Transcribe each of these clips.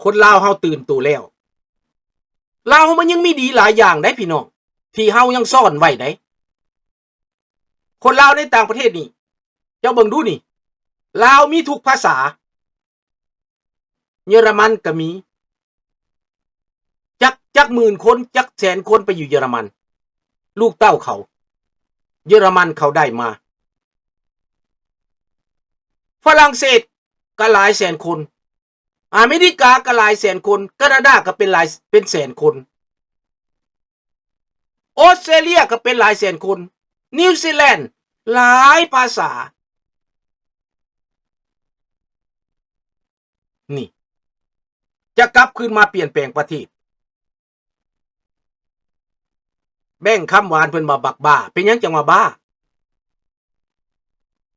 ຄົນລາວເຮົາຕື່ນໂຕແລ້ວ. ລາວເຮົາມັນຍັງມີດີຫຼາຍຢ່າງໃດ໋ພີ່ນ້ອງ ທີ່ເຮົາຍັງຊ້ອນໄວ້ໃດ໋. ຄົນລາວໃນຕ່າງປະເທດນີ້ ເຈົ້າເບິ່ງດູນີ້ ລາວມີທຸກພາສາ. ເຢຍລະມັນກໍມີ ຈັກ ຈັກໝື່ນຄົນ ຈັກແສນຄົນໄປຢູ່ເຢຍລະມັນ ລູກເຕົ້າເຂົາ ເຢຍລະມັນເຂົາໄດ້ມາ. ຝຣັ່ງເສດກໍຫຼາຍແສນຄົນ ອາເມລິກາກໍຫຼາຍແສນຄົນ ການາດາກໍເປັນຫຼາຍ ເປັນແສນຄົນ ອອສເຕຣເລຍກໍເປັນຫຼາຍແສນຄົນ ນິວຊີແລນ ຫຼາຍພາສາ. ນີ້ ຈະກັບຄືນມາປ່ຽນແປງປະເທດ. ແບງຄຳຫວານເພິ່ນວ່າບັກບ້າ ເປັນຫຍັງຈັ່ງວ່າບ້າ?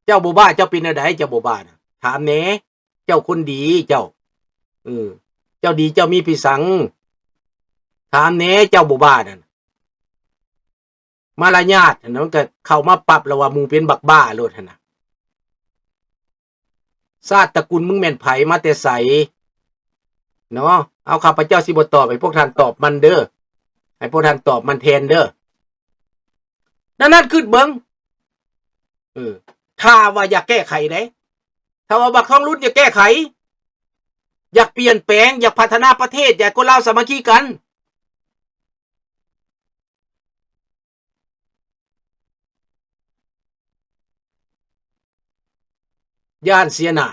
ເຈົ້າບໍ່ບ້າ ເຈົ້າເປັນແນວໃດ ເຈົ້າບໍ່ບ້ານະ? ຖາມແດ່ ເຈົ້າຄົນດີເຈົ້າ ເອີ ເຈົ້າດີເຈົ້າມີພິສັງ ຖາມແດ່ ເຈົ້າບໍ່ບ້ານັ້ນ. ມາລະຍາດຫັ້ນນະ ມັນກໍເຂົ້າມາປັບແລ້ວວ່າໝູ່ເປັນບັກບ້າໂລດຫັ້ນນະ. ຊາດຕະກຸນມຶງແມ່ນໃຜ ມາແຕ່ໃສເນາະ? ເອົາ ຂ້າພະເຈົ້າຊິບໍ່ຕອບ ໃຫ້ພວກທ່ານຕອບມັນເດີ ໃຫ້ພວກທ່ານຕອບມັນແທນເດີ. ນັ້ນ ນັ້ນ ຄິດເບິ່ງ ເອີ ຖ້າວ່າຢາກແກ້ໄຂເດ້ ຖ້າວ່າບັກທອງລຸນຢາກແກ້ໄຂ ຢາກປ່ຽນແປງ ຢາກພັດທະນາປະເທດ ຢາກໃຫ້ຄົນລາວສາມັກຄີກັນ ຢ້ານເສຍໜ້າ.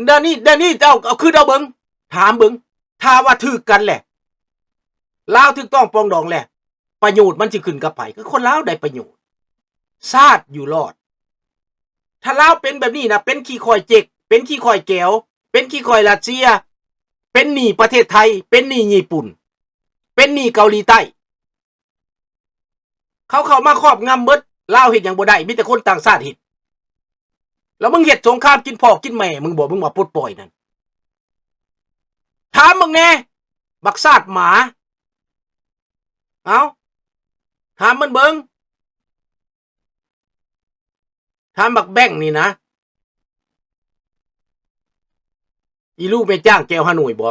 ດຽວນີ້ ດຽວນີ້ເຈົ້າເອົາ ຄິດເອົາເບິ່ງ ຖາມເບິ່ງ ຖ້າວ່າຖືກກັນແຫຼະ ລາວຖືກຕ້ອງປອງດອງແຫຼະ ປະໂຫຍດມັນຊິຂຶ້ນກັບໃຜ? ຄືຄົນລາວໄດ້ປະໂຫຍດ ຊາດຢູ່ລອດ. ຖ້າລາວເປັນແບບນີ້ນະ ເປັນຂີ້ຂ້ອຍເຈັກ ເປັນຂີ້ຂ້ອຍແກວ ເປັນຂີ້ຂ້ອຍຣັດເຊຍ ເປັນໜີ້ປະເທດໄທ ເປັນໜີ້ຍີ່ປຸ່ນ ເປັນໜີ້ເກົາຫຼີໃຕ້. ເຂົາເຂົ້າມາຄອບງຳເບິດ ລາວເຮັດຫຍັງບໍ່ໄດ້ ມີແຕ່ຄົນຕ່າງຊາດເຮັດ. ແລ້ວມຶງເຮັດສົງຄາມກິນພໍ່ກິນແມ່ມຶງບໍ່ ມຶງວ່າປົດປ່ອຍນັ້ນ? ຖາມເບິ່ງແດ່ ບັກຊາດໝາ. ເອົາ ຖາມມັນເບິ່ງ. ຖາມບັກແບັງນີ້ນະ ອີລູກແມ່ຈ້າງແກວຮາໂໜຍບໍ?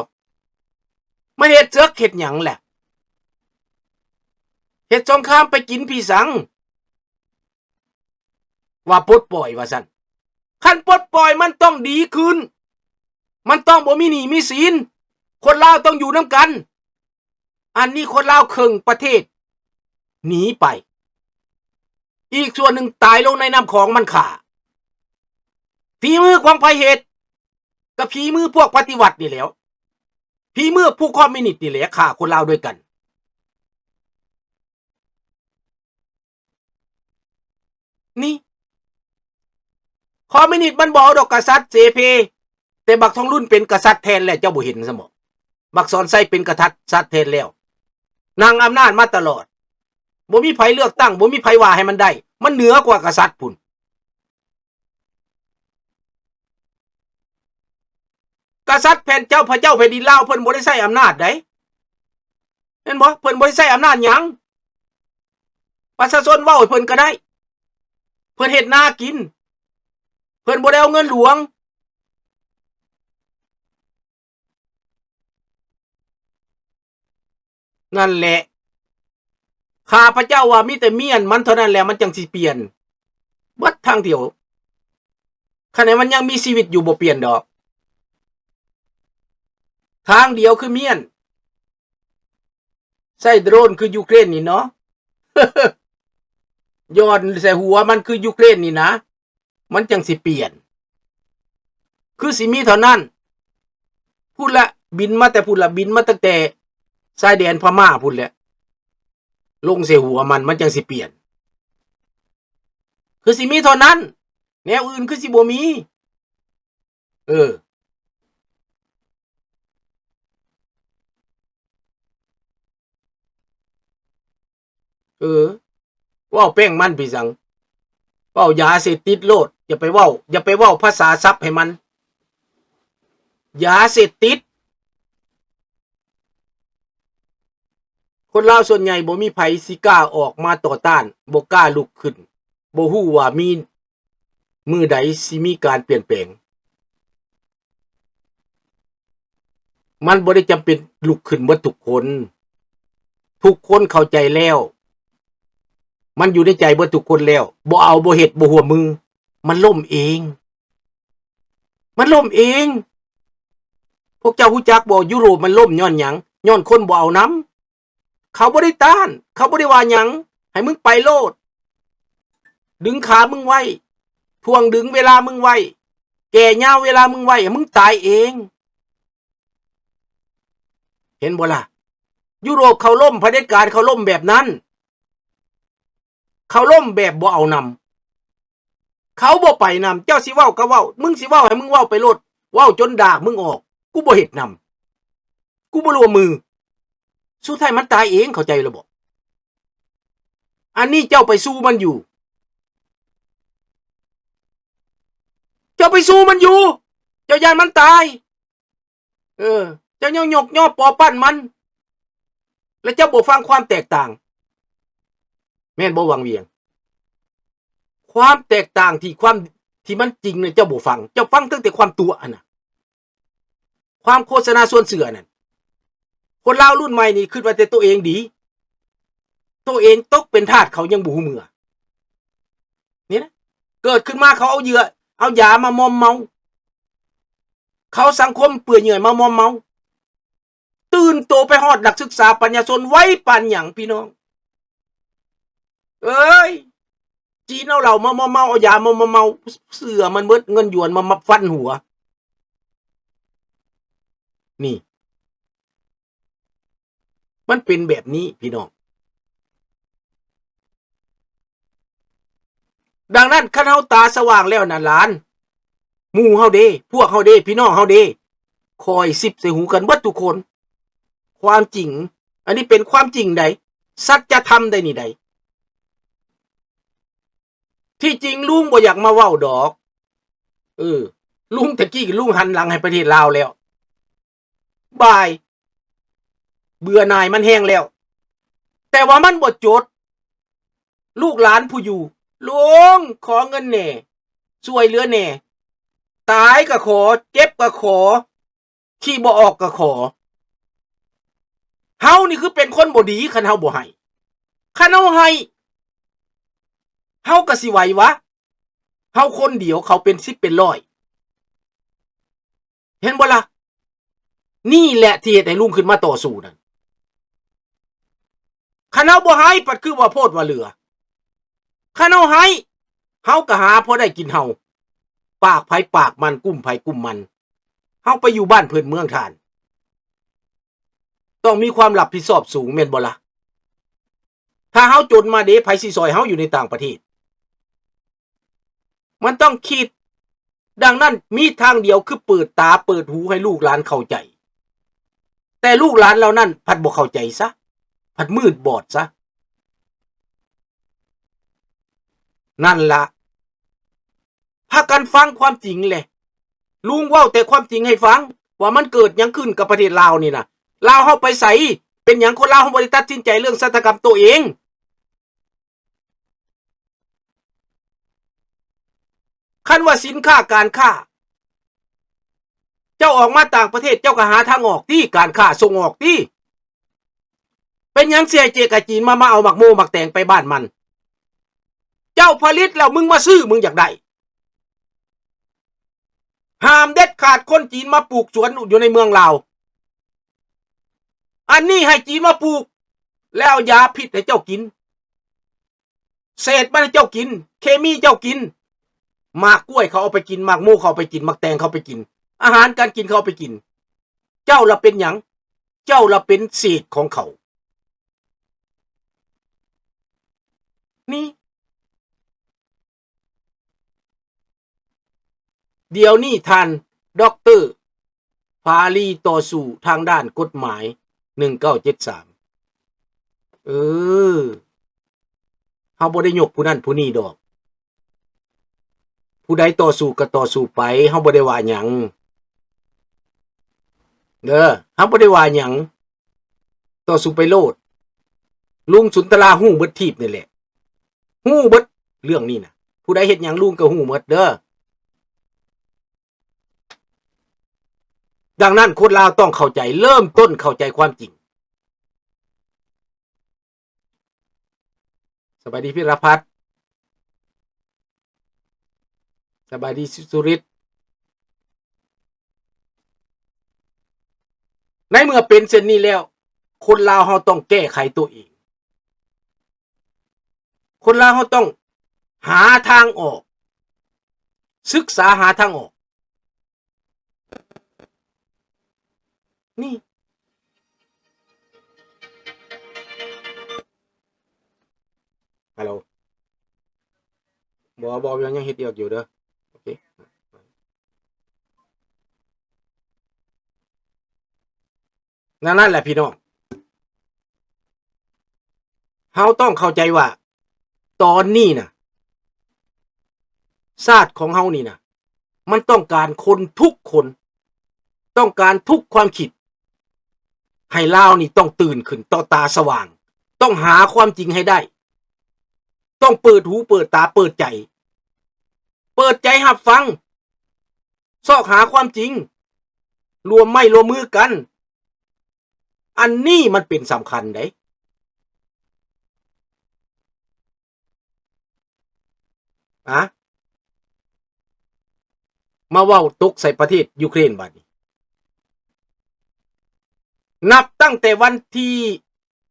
ມາເຮັດເສິກເຮັດຫຍັງແຫຼະ? ເຮັດສົງຄາມໄປກິນພີສັງ? ວ່າປົດປ່ອຍວ່າຊັ້ນ. ຄັນປົດປ່ອຍມັນຕ້ອງດີຂຶ້ນ, ມັນຕ້ອງບໍ່ມີໜີ້ມີສິນ, ຄົນລາວຕ້ອງຢູ່ນຳກັນ. ອັນນີ້ຄົນລາວເຄິ່ງປະເທດໜີໄປ, ອີກສ່ວນໜຶ່ງຕາຍລົງໃນນ້ຳຂອງມັນຂ້າ. ຝີມືຂອງໃຜເຮັດ? ກໍຝີມືພວກປະຕິວັດນີ້ແຫຼ້ວ, ຝີມືພວກຄອມມິວນິດນີ້ແຫຼະ ຂ້າຄົນລາວດ້ວຍກັນ. ນີ້ ຄອມມິວນິດມັນບໍ່ເອົາດອກກະສັດເສເພ, ແຕ່ບັກທອງລຸນເປັນກະສັດແທນແລ້ວ ເຈົ້າບໍ່ເຫັນຊັ້ນບໍ? ບັກສອນໄຊເປັນກະສັດແທນແລ້ວ, ນັ່ງອຳນາດມາຕະຫຼອດ, ບໍ່ມີໃຜເລືອກຕັ້ງ, ບໍ່ມີໃຜວ່າໃຫ້ມັນໄດ້, ມັນເໜືອກວ່າກະສັດພຸ້ນ. ກະສັດແຜ່ນເຈົ້າ ພະເຈົ້າແຜ່ນດິນລາວ ເພິ່ນບໍ່ໄດ້ໃຊ້ອຳນາດໃດ ແມ່ນບໍ່? ເພິ່ນບໍ່ໄດ້ໃຊ້ອຳນາດຫຍັງ, ປະຊາຊົນເວົ້າໃຫ້ເພິ່ນກໍໄດ້, ເພິ່ນເຮັດນາກິນ, ເພິ່ນບໍ່ໄດ້ເອົາເງິນຫຼວງ. ນັ້ນແຫຼະ ຂ້າພະເຈົ້າວ່າມີແຕ່ມ້ຽນມັນເທົ່ານັ້ນແຫຼະ ມັນຈັ່ງຊິປ່ຽນເບິດທາງດຽວ. ຄັນໃຫ້ມັນຍັງມີຊີວິດຢູ່ ບໍ່ປ່ຽນດອກ, ທາງດຽວຄືມ້ຽນ. ໃຊ້ໂດຣນຄືຢູເຄຣນນີ້ເນາະ, ຢ່ອນໃສ່ຫົວມັນຄືຢູເຄຣນນີ້ນະ. ມັນຈັ່ງຊິປ່ຽນ, ຄືຊິມີເທົ່ານັ້ນ. ພຸ້ນລະ ບິນມາແຕ່ພຸ້ນລະ, ບິນມາຕັ້ງແຕ່ຊາຍແດນພະມ້າພຸ້ນແຫຼະ, ລົງໃສ່ຫົວມັນ, ມັນຈັ່ງຊິປ່ຽນ, ຄືຊິມີເທົ່ານັ້ນ, ແນວອື່ນຄືຊິບໍ່ມີ. ເອີ. ເອີ ເວົ້າແປ້ງມັນໄປສັງ, ເວົ້າຢາເສບຕິດໂລດ, ຢ່າໄປເວົ້າ, ຢ່າໄປເວົ້າພາສາສັບໃຫ້ມັນ. ຢາເສບຕິດ, ຄົນລາວສ່ວນໃຫຍ່ບໍ່ມີໃຜຊິກ້າອອກມາຕໍ່ຕ້ານ, ບໍ່ກ້າລຸກຂຶ້ນ, ບໍ່ຮູ້ວ່າມີ ມື້ໃດຊິມີການປ່ຽນແປງ. ມັນບໍ່ໄດ້ຈຳເປັນລຸກຂຶ້ນເບິດທຸກຄົນ. ທຸກຄົນເຂົ້າໃຈແລ້ວ. ມັນຢູ່ໃນໃຈເບິດທຸກຄົນແລ້ວ. ບໍ່ເອົາ, ບໍ່ເຮັດ, ບໍ່ຮ່ວມມື, ມັນລົ້ມເອງ. ມັນລົ້ມເອງ. ພວກເຈົ້າຮູ້ຈັກບໍ່? ຢູໂຣບມັນລົ້ມຍ້ອນຫຍັງ? ຍ້ອນຄົນບໍ່ເອົານຳ. ເຂົາບໍ່ໄດ້ຕ້ານ, ເຂົາບໍ່ໄດ້ວ່າຫຍັງ, ໃຫ້ມຶງໄປໂລດ. ດຶງຂາມຶງໄວ້, ຖ່ວງດຶງເວລາມຶງໄວ້, ແກ່ຍາວເວລາມຶງໄວ້, ໃຫ້ມຶງຕາຍເອງ. ເຫັນບໍ່ລະ? ຢູໂຣບເຂົາລົ້ມ, ຜະເດັດການເຂົາລົ້ມແບບນັ້ນ. ເຂົາລົ້ມແບບບໍ່ເອົານຳ. ເຂົາບໍ່ໄປນຳ. ເຈົ້າຊິເວົ້າກໍເວົ້າ, ມຶງຊິເວົ້າໃຫ້ມຶງເວົ້າໄປໂລດ, ເວົ້າຈົນດາກມຶງອອກ. ກູບໍ່ເຮັດນຳ. ກູບໍ່ຮ່ວມມື. ສຸດທ້າຍມັນຕາຍເອງ, ເຂົ້າໃຈແລ້ວບໍ່? ອັນນີ້ເຈົ້າໄປສູ້ມັນຢູ່. ເຈົ້າໄປສູ້ມັນຢູ່. ເຈົ້າຢ້ານມັນຕາຍ. ເອີ ເຈົ້າຍັງຍົກຍໍປໍປັ້ນມັນ ແລະ ເຈົ້າບໍ່ຟັງຄວາມແຕກຕ່າງ ແມ່ນບໍ່ວັງວຽງ? ຄວາມແຕກຕ່າງທີ່ ຄວາມທີ່ມັນຈິງນະ ເຈົ້າບໍ່ຟັງ, ເຈົ້າຟັງຕັ້ງແຕ່ຄວາມຕົວະຫັ້ນນະ, ຄວາມໂຄສະນາຊວນເຊື່ອນັ້ນ. ຄົນລາວລຸ້ນໃໝ່ນີ້ຄິດວ່າແຕ່ໂຕເອງດີ, ໂຕເອງຕົກເປັນທາດເຂົາຍັງບໍ່ຮູ້ເມື່ອ. ນີ້ນະ ເກີດຂຶ້ນມາເຂົາເອົາເຫຍື່ອ ເອົາຢາມາມອມເມົາ, ເຂົາສັງຄົມເປື່ອຍເຫຍື່ອຍມາມອມເມົາ. ຕື່ນໂຕໄປຮອດນັກສຶກສາປັນຍາຊົນໄວປານຫຍັງພີ່ນ້ອງເອີຍ. ຈີນເອົາເຫຼົ້າມາມອມເມົາ, ເອົາຢາມາມອມເມົາ, ເຊື່ອມັນເບິດ, ເງິນຢວນມາ ມາຟັນຫົວ. ນີ້ ມັນເປັນແບບນີ້ພີ່ນ້ອງ. ດັ່ງນັ້ນ ຄັນເຮົາຕາສະຫວ່າງແລ້ວນະຫຼານ, ໝູ່ເຮົາເດ້, ພວກເຮົາເດ້, ພີ່ນ້ອງເຮົາເດ້, ຄອຍຊິບໃສ່ຫູກັນເບິດທຸກຄົນ. ຄວາມຈິງ, ອັນນີ້ເປັນຄວາມຈິງໃດ, ສັດຈະທຳໃດນີ້ໃດ. ທີ່ຈິງລຸງບໍ່ຢາກມາເວົ້າດອກ. ເອີ, ລຸງແຕ່ກີ້ລຸງຫັນຫຼັງໃຫ້ປະເທດລາວແລ້ວ. ບ່າຍ ເບື່ອໜ່າຍມັນແຮງແລ້ວ. ແຕ່ວ່າມັນບໍ່ຈົດ. ລູກຫຼານຜູ້ຢູ່, ລຸງ ຂໍເງິນແດ່, ຊ່ວຍເຫຼືອແດ່, ຕາຍກໍຂໍ, ເຈັບກໍຂໍ, ຂີ້ບໍ່ອອກກໍຂໍ. ເຮົານີ້ຄືເປັນຄົນບໍ່ດີ ຄັນເຮົາບໍ່ໃຫ້. ຄັນເຮົາໃຫ້, ເຮົາກໍຊິໄຫວວະ? ເຮົາຄົນດຽວ, ເຂົາເປັນສິບເປັນຮ້ອຍ. ເຫັນບໍ່ລະ? ນີ້ແຫຼະທີ່ເຮັດໃຫ້ລຸງຂຶ້ນມາຕໍ່ສູ້ນັ້ນ. ຄັນເຮົາບໍ່ໃຫ້ ພັດຄືວ່າໂພດວ່າເຫຼືອ. ຄັນເຮົາໃຫ້, ເຮົາກໍຫາພໍໄດ້ກິນເຮົາ. ປາກໃຜປາກມັນ, ກຸ້ມໃຜກຸ້ມມັນ. ເຮົາໄປຢູ່ບ້ານເພິ່ນເມືອງທ່ານ, ຕ້ອງມີຄວາມຮັບຜິດຊອບສູງ, ແມ່ນບໍ່ລະ? ຖ້າເຮົາຈົນມາເດ, ໃຜຊິຊ່ອຍເຮົາຢູ່ໃນຕ່າງປະເທດ? ມັນຕ້ອງຄິດ. ດັ່ງນັ້ນ ມີທາງດຽວຄືເປີດຕາເປີດຫູໃຫ້ລູກຫຼານເຂົ້າໃຈ. ແຕ່ລູກຫຼານເຫຼົ່ານັ້ນພັດບໍ່ເຂົ້າໃຈຊະ, ພັດມືດບອດຊະ. ນັ້ນລະ, ພາກັນຟັງຄວາມຈິງແຫຼະ. ລຸງເວົ້າແຕ່ຄວາມຈິງໃຫ້ຟັງ ວ່າມັນເກີດຫຍັງຂຶ້ນກັບປະເທດລາວນີ້ນະ. ລາວເຮົາໄປໃສ? ເປັນຫຍັງຄົນລາວເຮົາບໍ່ໄດ້ຕັດສິນໃຈເລື່ອງຊະຕາກຳໂຕເອງ? ຄັນວ່າສິນຄ້າການຄ້າ, ເຈົ້າອອກມາຕ່າງປະເທດ ເຈົ້າກໍຫາທາງອອກຕິ, ການຄ້າສົ່ງອອກຕິ. ເປັນຫຍັງຊິໃຫ້ເຈກະຈີນມາ, ມາເອົາໝາກໂມໝາກແຕງໄປບ້ານມັນ? ເຈົ້າຜະລິດແລ້ວ ມຶງມາຊື້, ມຶງຢາກໄດ້. ຫ້າມເດັດຂາດຄົນຈີນມາປູກສວນຢູ່ໃນເມືອງລາວ. ອັນນີ້ໃຫ້ຈີນມາປູກ ແລ້ວເອົາຢາພິດໃຫ້ເຈົ້າກິນ, ເສດມັນໃຫ້ເຈົ້າກິນ, ເຄມີເຈົ້າກິນ. ໝາກກ້ວຍເຂົາເອົາໄປກິນ, ໝາກໂມເຂົາເອົາໄປກິນ, ໝາກແຕງເຂົາໄປກິນ, ອາຫານການກິນເຂົາເອົາໄປກິນ. ເຈົ້າລະເປັນຫຍັງ? ເຈົ້າລະເປັນເສດຂອງເຂົາ. ນີ້ ດຽວນີ້ທ່ານ ດັອກເຕີ ພາລີ ຕໍ່ສູ້ທາງດ້ານກົດໝາຍ ໜຶ່ງເກົ້າເຈັດສາມ. ເອີ ເຮົາບໍ່ໄດ້ຍົກຜູ້ນັ້ນຜູ້ນີ້ດອກ. ຜູ້ໃດຕໍ່ສູ້ກໍຕໍ່ສູ້ໄປ, ເຮົາບໍ່ໄດ້ວ່າຫຍັງ. ເດີ, ເຮົາບໍ່ໄດ້ວ່າຫຍັງ. ຕໍ່ສູ້ໄປໂລດ. ລຸງສຸນທະລາຮູ້ເບິດທີບນີ້ແຫຼະ. ຮູ້ເບິດເລື່ອງນີ້ນະ. ຜູ້ໃດເຮັດຫຍັງ ລຸງກໍຮູ້ໝົດເດີ. ດັ່ງນັ້ນ ຄົນລາວຕ້ອງເຂົ້າໃຈ, ເລີ່ມຕົ້ນເຂົ້າໃຈຄວາມຈິງ. ສະບາຍດີ ພິລະພັດ, ສະບາຍດີ ສຸ ສຸລິດ. ໃນເມື່ອເປັນເຊັ່ນນີ້ແລ້ວ, ຄົນລາວເຮົາຕ້ອງແກ້ໄຂຕົວເອງ. ຄົນລາວເຮົາຕ້ອງຫາທາງອອກ, ສຶກສາຫາທາງອອກ. ນີ້ ຮັລໂຫຼ ບໍ່ ບໍ່ ຍັງ ຍັງເຮັດວຽກຢູ່ເດີ. ໂອເຄ ນັ້ນ ນັ້ນແຫຼະພີ່ນ້ອງ, ເຮົາຕ້ອງເຂົ້າໃຈວ່າ ຕອນນີ້ນະ ຊາດຂອງເຮົານີ້ນະ ມັນຕ້ອງການຄົນທຸກຄົນ, ຕ້ອງການທຸກຄວາມຄິດ, ໃຫ້ລາວນີ້ຕ້ອງຕື່ນຂຶ້ນ, ຕ້ອງຕາສະຫວ່າງ, ຕ້ອງຫາຄວາມຈິງໃຫ້ໄດ້, ຕ້ອງເປີດຫູເປີດຕາເປີດໃຈ, ເປີດໃຈຮັບຟັງ, ຊອກຫາຄວາມຈິງ, ລວມໄມ້ລວມມືກັນ. ອັນນີ້ມັນເປັນສຳຄັນເດ້. ອະ ມາເວົ້າຕົກໃສ່ປະເທດຢູເຄຣນບາດນີ້. ນັບຕັ້ງແຕ່ວັນທີ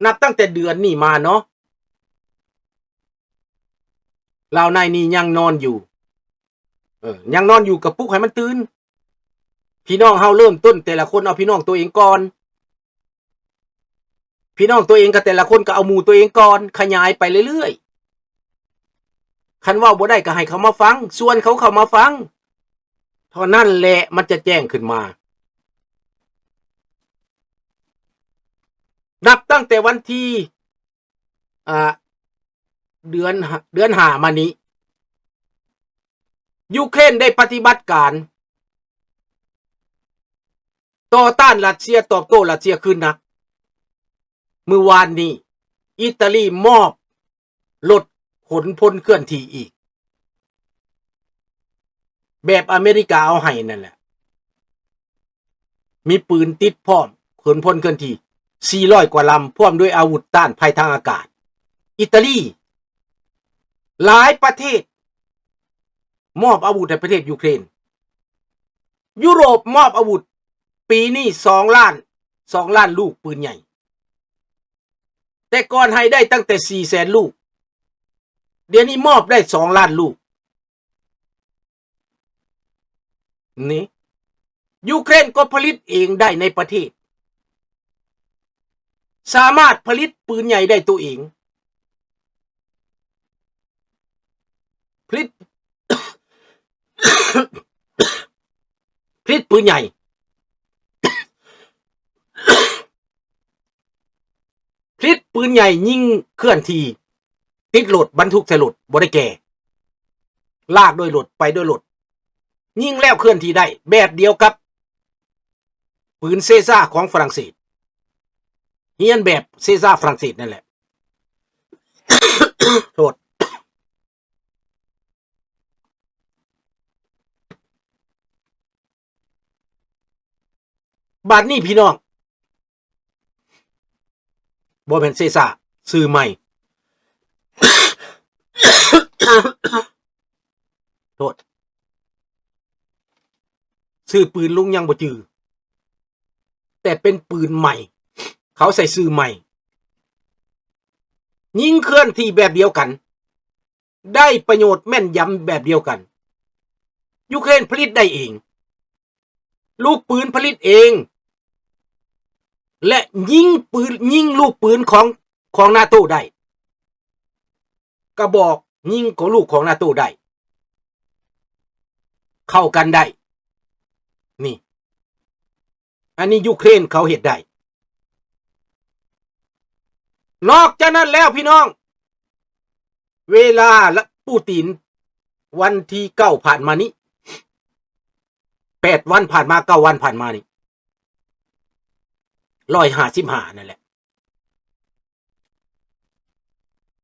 ນັບຕັ້ງແຕ່ເດືອນນີ້ມາເນາະ, ລາວນາຍນີ້ຍັງນອນຢູ່. ເອີ ຍັງນອນຢູ່ກໍປຸກໃຫ້ມັນຕື່ນ. ພີ່ນ້ອງເຮົາເລີ່ມຕົ້ນແຕ່ລະຄົນເອົາພີ່ນ້ອງຕົວເອງກ່ອນ. ພີ່ນ້ອງຕົວເອງກໍແຕ່ລະຄົນກໍເອົາໝູ່ຕົວເອງກ່ອນ, ຂະຫຍາຍໄປເລື້ອຍໆ. ຄັນເວົ້າບໍ່ໄດ້ກໍໃຫ້ເຂົາມາຟັງ, ຊວນເຂົາເຂົ້າມາຟັງ. ເທົ່ານັ້ນແຫຼະມັນຈະແຈ້ງຂຶ້ນມາ. ນັບຕັ້ງແຕ່ວັນທີ ອາ ເດືອນ ເດືອນຫ້າມານີ້ ຢູເຄຣນໄດ້ປະຕິບັດການຕໍ່ຕ້ານຣັດເຊຍ, ຕອບໂຕ້ຣັດເຊຍຄືນໜັກ. ມື້ວານນີ້ ອີຕາລີມອບລົດຂົນພົນເຄື່ອນທີ່ອີກ ແບບອາເມລິກາເອົາໃຫ້ນັ້ນແຫຼະ. ມີປືນຕິດພ້ອມ, ຂົນພົນເຄື່ອນທີ່ສີ່ຮ້ອຍກວ່າລຳ, ພ້ອມດ້ວຍອາວຸດຕ້ານໄພທາງອາກາດ. ອີຕາລີ, ຫຼາຍປະເທດມອບອາວຸດໃຫ້ປະເທດຢູເຄຣນ. ຢູໂຣບມອບອາວຸດປີນີ້ສອງລ້ານ, ສອງລ້ານລູກປືນໃຫຍ່. ແຕ່ກ່ອນໃຫ້ໄດ້ຕັ້ງແຕ່ສີ່ແສນລູກ, ດຽວນີ້ມອບໄດ້ສອງລ້ານລູກ. ນີ້ ຢູເຄຣນກໍຜະລິດເອງໄດ້ໃນປະເທດ, ສາມາດຜະລິດປືນໃຫຍ່ໄດ້ໂຕເອງ, ຜະລິດ ຜະລິດປືນໃຫຍ່, ຜະລິດປືນໃຫຍ່ຍິງເຄື່ອນທີ່ ຕິດລົດ, ບັນທຸກໃສ່ລົດ, ບໍ່ໄດ້ແກ່, ລາກໂດຍລົດ, ໄປໂດຍລົດ, ຍິງແລ້ວເຄື່ອນທີ່ໄດ້, ແບບດຽວກັບປືນເຊຊາຂອງຝຣັ່ງເສດ, ຮຽນແບບເຊຊາຝຣັ່ງເສດນັ້ນແຫຼະ. ໂທດ. ບາດນີ້ພີ່ນ້ອງ, ບໍ່ແມ່ນເຊຊາ, ຊື່ໃໝ່. ໂທດ. ຊື່ປືນລຸງຍັງບໍ່ຈື່, ແຕ່ເປັນປືນໃໝ່, ເຂົາໃສ່ຊື່ໃໝ່. ຍິງເຄື່ອນທີ່ແບບດຽວກັນ, ໄດ້ປະໂຫຍດແມ່ນຢຳແບບດຽວກັນ. ຢູເຄຣນຜະລິດໄດ້ເອງ, ລູກປືນຜະລິດເອງ ແລະ ຍິງປືນ, ຍິງລູກປືນຂອງ, ຂອງນາໂຕໄດ້, ກະບອກຍິງຂອງລູກຂອງນາໂຕໄດ້, ເຂົ້າກັນໄດ້. ນີ້ ອັນນີ້ຢູເຄຣນເຂົາເຮັດໄດ້. ນອກຈາກນັ້ນແລ້ວພີ່ນ້ອງ, ເວລາລະ ປູຕິນ ວັນທີເກົ້າຜ່ານມານີ້, ແປດວັນຜ່ານມາ, ເກົ້າວັນຜ່ານມານີ້, ຮ້ອຍຫ້າສິບຫ້ານັ້ນແຫຼະ,